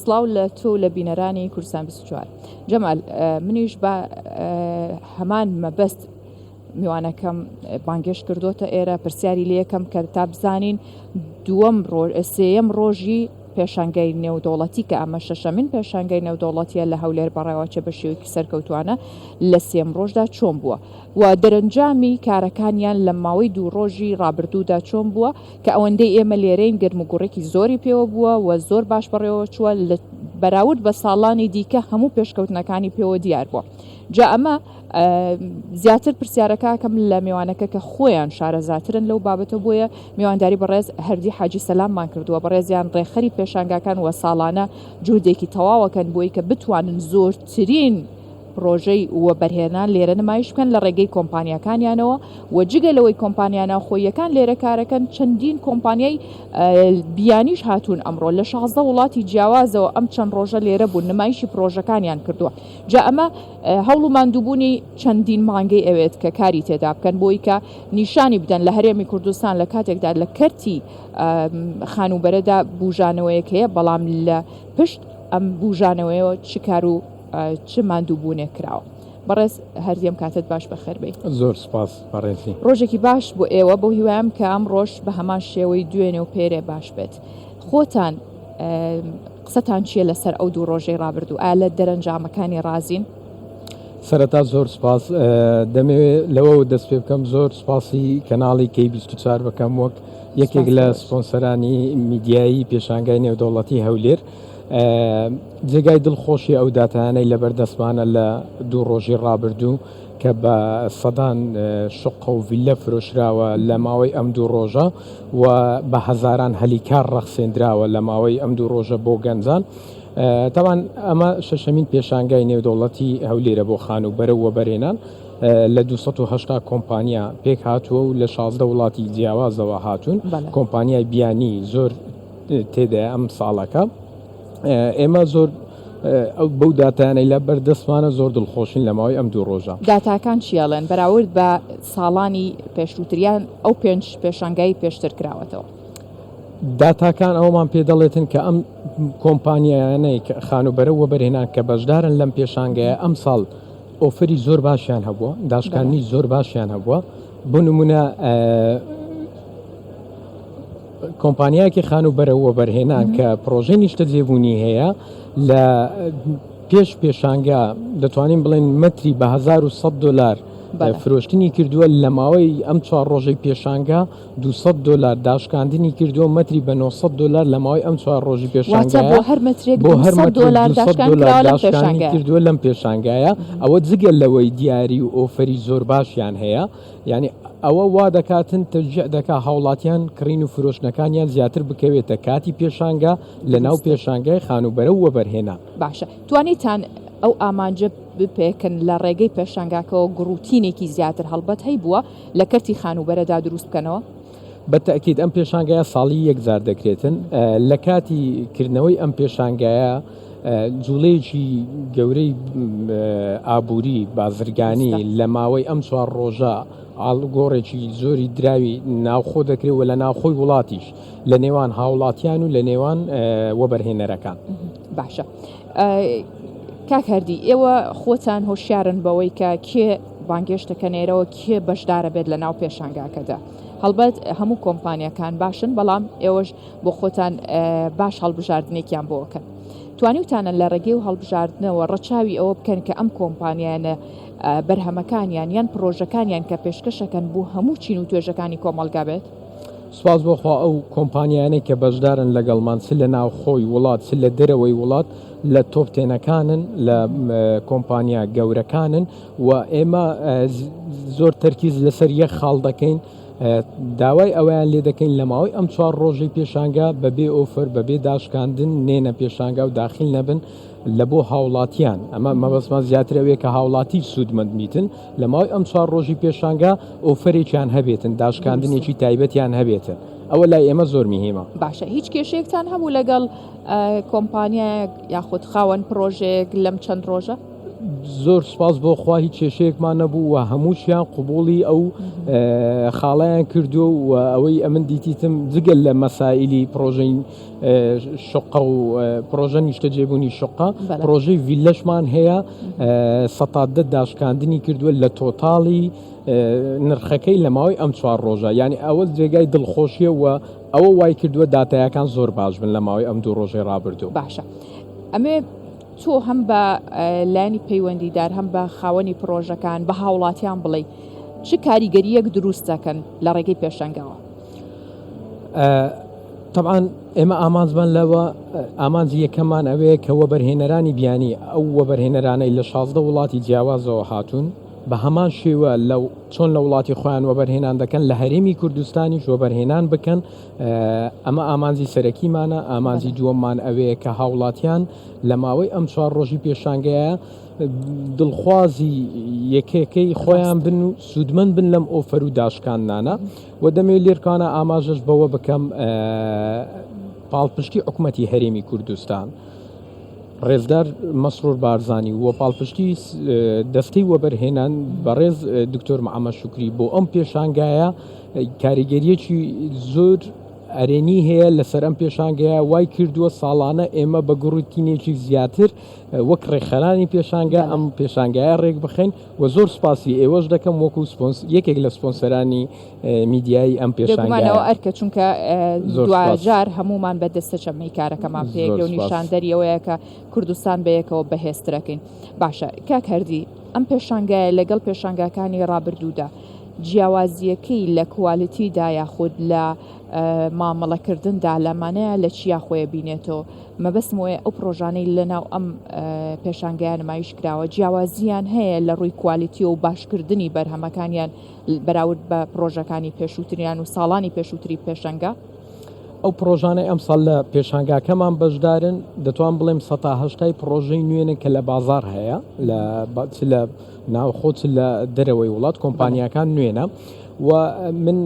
سڵاو لە تۆ و لە بینەرانی کوردستان 24. جەمال، منیش بە هەمان مەبەست میوانەکەم بانگێشت کردۆتە ئێرە، پرسیاری لێ یەکەم کە تا بزانین دووەم ڕۆژ سێیەم ڕۆژی پێشانگای نێودەوڵەتی کە ئەمە شەشەمین پێشانگای نێودەوڵەتیە لە هەولێر بەڕێوەچێ بە شێوەیەکی سەرکەوتوانە لە سێم ڕۆژدا چۆن بووە و دەرەنجامی کارەکانیان لە ماوەی دوو ڕۆژی ڕابردوودا چۆن بووە کە ئەوەندەی ئێمە لێرەین گەرموگوڕێکی زۆری پێوە بووە و زۆر باش بەڕێوە چووە لە بەراورد بە ساڵانی دیکە هەموو پێشکەوتنەکانی پێوە دیار بووە جا ئەمە زیاتر پرسیارەکەکەم لە میوانەکە کە خۆیان شارەزاترن لەو بابەتە بۆیە میوانداری بەڕێز هەردی حاجی سەلاممان کردووە بەڕێزیان ڕێکخەری پێشانگاکان وە ساڵانە جهودێکی تەواوەکەن بۆی کە بتوانن زۆرترین پڕۆژەی وەبەرهێنان لێرە نمایش بکەن لە ڕێگەی کۆمپانیاکانیانەوە و جگە لەوەی کۆمپانیا ناوخۆییەکان لێرە کارەکەن چەندین کۆمپانیای بیانیش هاتوون ئەمڕۆ لە 16 وڵاتی جیاوازەوە ئەم چەند ڕۆژە لێرە بوون نمایشی پڕۆژەکانیان کردووە جا ئەمە هەوڵ و ماندووبوونی چەندین مانگەی ئەوێت کە کاری تێدا بکەن بۆی کە نیشانی بدەن لە هەرێمی کوردستان لە کاتێکدا لە کەرتی خانووبەرەدا بوژانەوەیەک هەیە بەڵام لە پشت ئەم بوژانەوەیەوە چ کار و چ ماندووبوونێک کراوە. بەڕێز هەردی ئەم کاتەت باش بەخێر بێی. زۆر سوپاس بەڕێزی. ڕۆژێکی باش بۆ ئێوە بەو هیوایەم کە ئەم ڕۆژ بە هەمان شێوەی دوێنێ و پێرێ باش بێت. خۆتان قسەتان چییە لەسەر ئەو دوو ڕۆژەی ڕابردوو؟ ئایا لە دەرەنجامەکانی ڕازین؟ سەرەتا زۆر سوپاس. دەمەوێت لەوەوە دەست پێ بکەم زۆر سوپاسی کەناڵی کەی 24 بکەم وەک یەکێک لە سپۆنسەرانی میدیایی پێشانگای نێودەوڵەتی هەولێر. جێگای دڵخۆشی ئەو داتایانەی لەبەردەستمانە لە دوو ڕۆژی ڕابردوو کە بە سەدان شوقە و ڤیلە فرۆشراوە لە ماوەی ئەم دوو ڕۆژە و بە هەزاران هەلی کار ڕەخسێندراوە لە ماوەی ئەم دوو ڕۆژە بۆ گەنجان. تاوان ئەمە شەشەمین پێشانگای نێودەوڵەتی هەولێرە بۆ خانووبەرە و وەبەرهێنان لە 280 کۆمپانیا پێک هاتووە و لە 16 وڵاتی جیاوازەوە هاتوون. کۆمپانیای بیانی زۆر تێدایە ئەم ساڵەکە ئێمە زۆر ئەو بەو داتایانەی لە بەردەستمانە زۆر دڵخۆشین لە ماوەی ئەم دوو ڕۆژە. داتاکان چی ئەڵێن بەراورد بە ساڵانی پێشووتریان ئەو پێنج پێشانگای پێشتر کراوەتەوە؟ داتاکان ئەوەمان پێ دەڵێتن کە ئەم کۆمپانیایانەی کە خانووبەرە و وەبەرهێنان کە بەشدارن لەم پێشانگایە ئەمساڵ ئۆفەری زۆر باشیان هەبووە، داشکاندنی زۆر باشیان هەبووە، بۆ نموونە کۆمپانیایەکی خانووبەرە و وەبەرهێنان کە پڕۆژەی نیشتەجێبوونی هەیە لە پێش پێشانگا دەتوانین بڵێن مەتری بە 1100 دلار فرۆشتنی کردووە لە ماوەی ئەم چوار ڕۆژەی پێشانگا 200 دلار داشکاندنی کردووە مەتری بە 900 دلار لە ماوەی ئەم چوار ڕۆژی پێشانگا بۆ هەر مەترێک بۆ هەر دلار داشکانی کردووە لەم پێشانگایە ئەوە جگە لەوەی دیاری و ئۆفەری زۆر باشیان هەیە یانی ئەوە وا دەکاتن تەشجیع دەکا هاوڵاتیان کڕین و فرۆشتنەکانیان زیاتر بکەوێتە کاتی پێشانگا لە ناو پێشانگای خانووبەرە و وەبەرهێنان. باشە توانیتان ئەو ئامانجە بپێکن لە ڕێگەی پێشانگاکەوە گڕوتینێکی زیاتر هەڵبەت هەیبووە لە کەرتی خانووبەرەدا دروست بکەنەوە؟ بە تەئکید ئەم پێشانگایە ساڵی یەک جار دەکرێتن لە کاتی کردنەوەی ئەم پێشانگایە جوڵەیەکی گەورەی ئابووری بازرگانی لە ماوەی ئەم چوار ڕۆژە ئاڵوگۆڕێکی زۆری دراوی ناوخۆ دەکرێت و لە ناوخۆی وڵاتیش لە نێوان هاوڵاتیان و لە نێوان وەبەرهێنەرەکان. باشە کاک هەردی ئێوە خۆتان هۆشیارن بەوەی کە کێ بانگێشتەکە نێرەوە کێ بەشدارە بێت لە ناو پێشانگاکەدا هەڵبەت هەموو کۆمپانیەکان باشن بەڵام ئێوەش بۆ خۆتان باش هەڵبژاردنێکیان بۆ ئەکەن. توانیوتانە لە ڕێگەی و هەڵبژاردنەوە ڕەچاوی ئەوە بکەن کە ئەم کۆمپانیایانە بەرهەمەکانیان یان پڕۆژەکانیان کە پێشکەشەکەن بۆ هەموو چین و توێژەکانی کۆمەڵگا بێت؟ سوپاس بۆ خوا ئەو کۆمپانیایانەی کە بەشدارن لەگەڵمان چ لە ناوخۆی وڵات چ لە دەرەوەی وڵات لە تۆپ تێنەکانن لە کۆمپانیا گەورەکانن و ئێمە زۆر تەرکیز لەسەر یەک خاڵ دەکەین داوای ئەوەیان لێ دەکەین لە ماوەی ئەم چوار ڕۆژەی پێشانگا بەبێ ئۆفەر بەبێ داشکاندن نێنە پێشانگا و داخل نەبن لە بۆ هاوڵاتیان ئەمە مەبەستمان زیاتر ئەوەیە کە هاوڵاتی سوودمەند بیتن لە ماوەی ئەم چوار ڕۆژی پێشانگا ئۆفەرێکیان هەبێتن داشکاندنێکی تایبەتیان هەبێتن ئەوە لای ئێمە زۆر میهیمە. باشە هیچ کێشەیەکتان هەبوو لەگەڵ کۆمپانیایەک یاخود خاوەن پڕۆژەیەک لەم چەند ڕۆژە؟ زۆر سوپاس بۆ خوا هیچ کێشەیەکمان نەبوو و هەمووشیان قوبوڵی ئەو خاڵیان کردو و ئەوەی ئەمن دیتیتم جگەل لە مەسائلی پرۆژەی شقە و پرۆژە نیشتەجێبوونی شقە پرۆژەی ڤیلەشمان هەیە سەتادە داشکاندنی کردووە لە تۆتاڵی نرخەکەی لە ماوەی ئەم چوار ڕۆژە یعنی ئەوە جێگای دڵخۆشیە و ئەوە وای کردووە داتایەکان زۆر باش بن لە ماوەی ئەم دوو ڕۆژەی ڕابردوو. باشە ئەمێ تۆ هەم بە لایەنی پەیوەندیدار هەم بە خاوەنی پڕۆژەکان بە هاوڵاتیان بڵێی چ کاریگەرییەک دروست دەکەن لە ڕێگەی پێشەنگەوە؟ تەبعەن ئێمە ئامانجمان لەوە ئامانجی یەکەممان ئەوەیە کە وەبەرهێنەرانی بیانی ئەو وەبەرهێنەرانەی لە 16 وڵاتی جیاوازەوە هاتوون بە هەمان شێوە لە چۆن لە وڵاتی خۆیان وەبەرهێنان دەکەن لە هەرێمی کوردستانیش وەبەرهێنان بکەن ئەمە ئامانجی سەرەکیمانە، ئامانجی دووەممان ئەوەیە کە هاوڵاتیان لە ماوەی ئەم چوار ڕۆژی پێشانگەیە دڵخوازی یەکێکەی خۆیان بن و سوودمەند بن لەم ئۆفەر و داشکاندنانە و دەمەوێت لێرکانە ئاماژەش بەوە بکەم پاڵپشتی حکومەتی هەرێمی کوردستان ڕێزدار مەسرور بارزانی و پاڵپشتی دەستەی وەبەرهێنان بەڕێز دکتۆر محەممەد شوکری بۆ ئەم پێشانگایە کاریگەریەکی زۆر ئەرێنی هەیە لەسەر ئەم پێشانگەیە وای کردووە ساڵانە ئێمە بە گوڕوتینێکی زیاتر وەک ڕێکخەرانی پێشانگە ئەم پێشانگایە ڕێک بخەین و زۆر سپاسی ئێوەش دەکەم وەکو یەکێک لە سپۆنسەرانی میدیایی ئەم پێشانگایە ئەرکە چونکە دواجار هەمومان بە دەستە چەمەی کارەکەمان پێگە و نیشاندەری ئەوەیە کە کوردستان بەیەکەوە بەهێزترەکەین باشە کاک هەردی ئەم پێشانگایە لەگەڵ پێشانگاکانی ڕابردوودا جیاوازییەکەی لە کوالیتیدا یاخود لە مامەڵەکردندا لەمانەیە لە چیا خۆی بینێتەوە؟ مەبەستم ئەوەیە ئەو پڕۆژانەی لەناو ئەم پێشانگایە نمایش کراوە جیاوازییان هەیە لە ڕووی کوالیتی و باشکردنی بەرهەمەکانیان بەراورد بە پڕۆژەکانی پێشووتریان و ساڵانی پێشووتری پێشەنگا؟ ئەو پڕۆژانەی ئەمساڵ لە پێشانگاکەمان بەشدارن دەتوان بڵێم سەتا هەشتای پڕۆژەی نوێنە کە لە بازاڕ هەیە لە چ لە ناوخۆ چ لە دەرەوەی وڵات کۆمپانیاکان نوێنە و من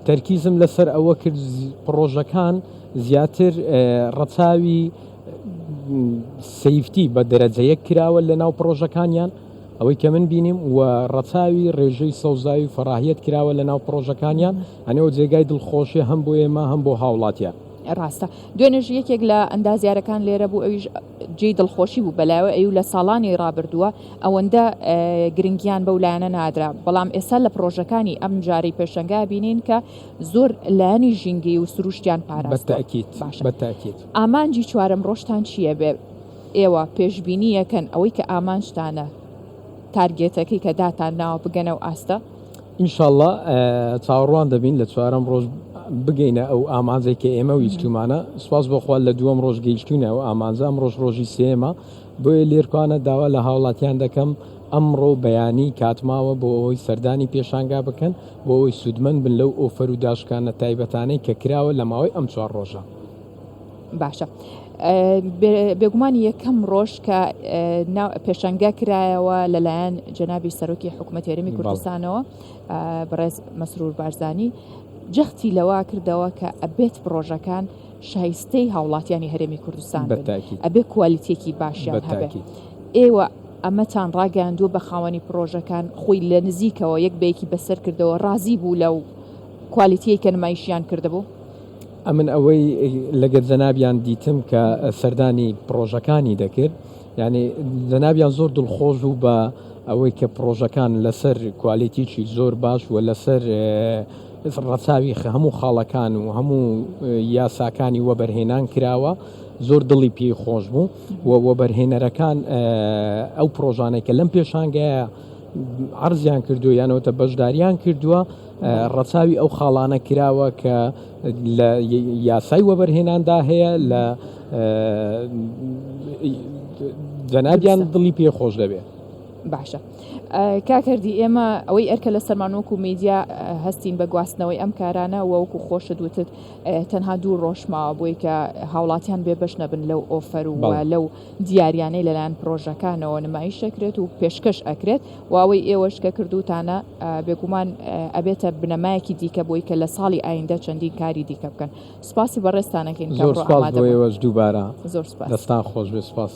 تەرکیزم لەسەر ئەوە کرد پڕۆژەکان زیاتر ڕەچاوی safety بە دەرەجە یەک کراوە لە ناو پڕۆژەکانیان ئەوەی کە من بینیم و ڕەچاوی ڕێژەی سەوزایی و فەراهیەت کراوە لە ناو پڕۆژەکانیان ئەنەوە جێگای دڵخۆشیە هەم بۆ ئێمە هەم بۆ هاوڵاتیان. ڕاستە دوێنێش یەکێک لە ئەندازیارەکان لێرە بوو ئەویش جێی دڵخۆشی بوو بەلایەوە ئەو لە ساڵانی ڕابردووە ئەوەندە گرنگیان بەو لایەنە نادرا بەڵام ئێستا لە پرۆژەکانی ئەم جارەی پێشەنگا بینین کە زۆر لایەنی ژینگەی و سروشتیان پاراستوە بەتاکید. ئامانجی چوارەم ڕۆژتان چییە بێ ئێوە پێشبینی یەکەن ئەوەی کە ئامانجتانە تارگێتەکەی کە داتان ناوە بگەنە و ئاستە؟ ئینشاڵڵا چاوەڕوان دەبین لە چوارەم ڕۆژ بگەینە ئەو ئامانجەی کە ئێمە ویستومانە سوپاس بۆ خوا لە دووەم ڕۆژ گەیشتوینە ئەو ئامانجە ئەم ڕۆژ ڕۆژی سێیەمە بۆیە لێرکانە داوا لە هاوڵاتیان دەکەم ئەمڕۆ بەیانی کات ماوە بۆ ئەوەی سەردانی پێشانگا بکەن بۆ ئەوەی سوودمەند بن لەو ئۆفەر و داشکانە تایبەتانەی کە کراوە لە ماوەی ئەم چوار ڕۆژە. باشە بێگومان یەکەم ڕۆژ کە پێشەنگە کرایەوە لەلایەن جەنابی سەرۆکی حکوومەت هەرێمی کوردستانەوە بەڕێز مەسرور بارزانی جەختی لەوە کردەوە کە ئەبێت پرۆژەکان شایستەی هاوڵاتیانی هەرێمی کوردستان ئەبێ کوالیتێکی باشیان هەبێت ئێوە ئەمەتان ڕاگەیاندووە بە خاوەنی پرۆژەکان خۆی لە نزیکەوە یەک بەیەکی بەسەر کردەوە ڕازی بوو لەو کوالیتیەی کە نمایشیان کردبوو؟ ئەمن ئەوەی لەگەر جەنابیان دیتم کە سەردانی پڕۆژەکانی دەکرد یعنی جەنابیان زۆر دڵخۆش بوو بە ئەوەی کە پڕۆژەکان لەسەر کوالێتیی زۆر باش و لەسەر ڕەچاوی هەموو خاڵەکان و هەموو یاساکانی وەبەرهێنان کراوە زۆر دڵی پێی خۆش بوو و وەبەرهێنەرەکان ئەو پڕۆژانەی کە لەم پێشانگایە عەرزیان کردووە یانەوەتە بەشداریان کردووە ڕەچاوی ئەو خاڵانە کراوە کە لە یاسای وەبەرهێناندا هەیە لە جەنابیان دڵی پێ خۆش دەبێت. باشە کاکردی ئێمە ئەوەی ئەرکە لە سەرمان وەکو میدیا هەستین بە گواستنەوەی ئەم کارانە وەکو خۆشت وتت تەنها دوو ڕۆژ ماوە بۆی کە هاوڵاتیان بێ بەش نەبن لەو ئۆفەر و لەو دیاریانەی لەلایەن پرۆژەکانەوە نمایش ئەکرێت و پێشکەش ئەکرێت و ئەوەی ئێوەش کە کردوتانە بێگومان ئەبێتە بنەمایەکی دیکە بۆی کە لە ساڵی ئایندە چەندین کاری دیکە بکەن سوپاسی بەڕێزتانەکەین زۆر سوپاس بۆ ئێوەش دووبارە زۆر سوپاس دەستان خۆش بێ سوپاس.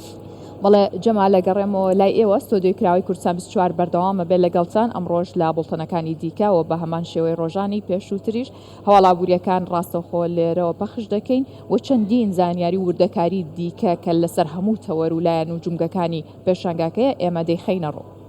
بەڵێ جەمال ئەگەڕێمەوە لای ئێوە، ستۆدیۆی کراوەی کوردستان 24 بەردەوامە بێت لەگەڵتان، ئەمڕۆش لە بوڵتەنەکانی دیکە و بە هەمان شێوەی ڕۆژانی پێشووتریش هەواڵ ئابوورییەکان ڕاستەوخۆ لێرەوە پەخش دەکەین و چەندین زانیاری و وردەکاری دیکە کە لەسەر هەموو تەوەر و لایەن و جومگەکانی پێشانگاکەیە ئێمە دەیخەینە ڕوو.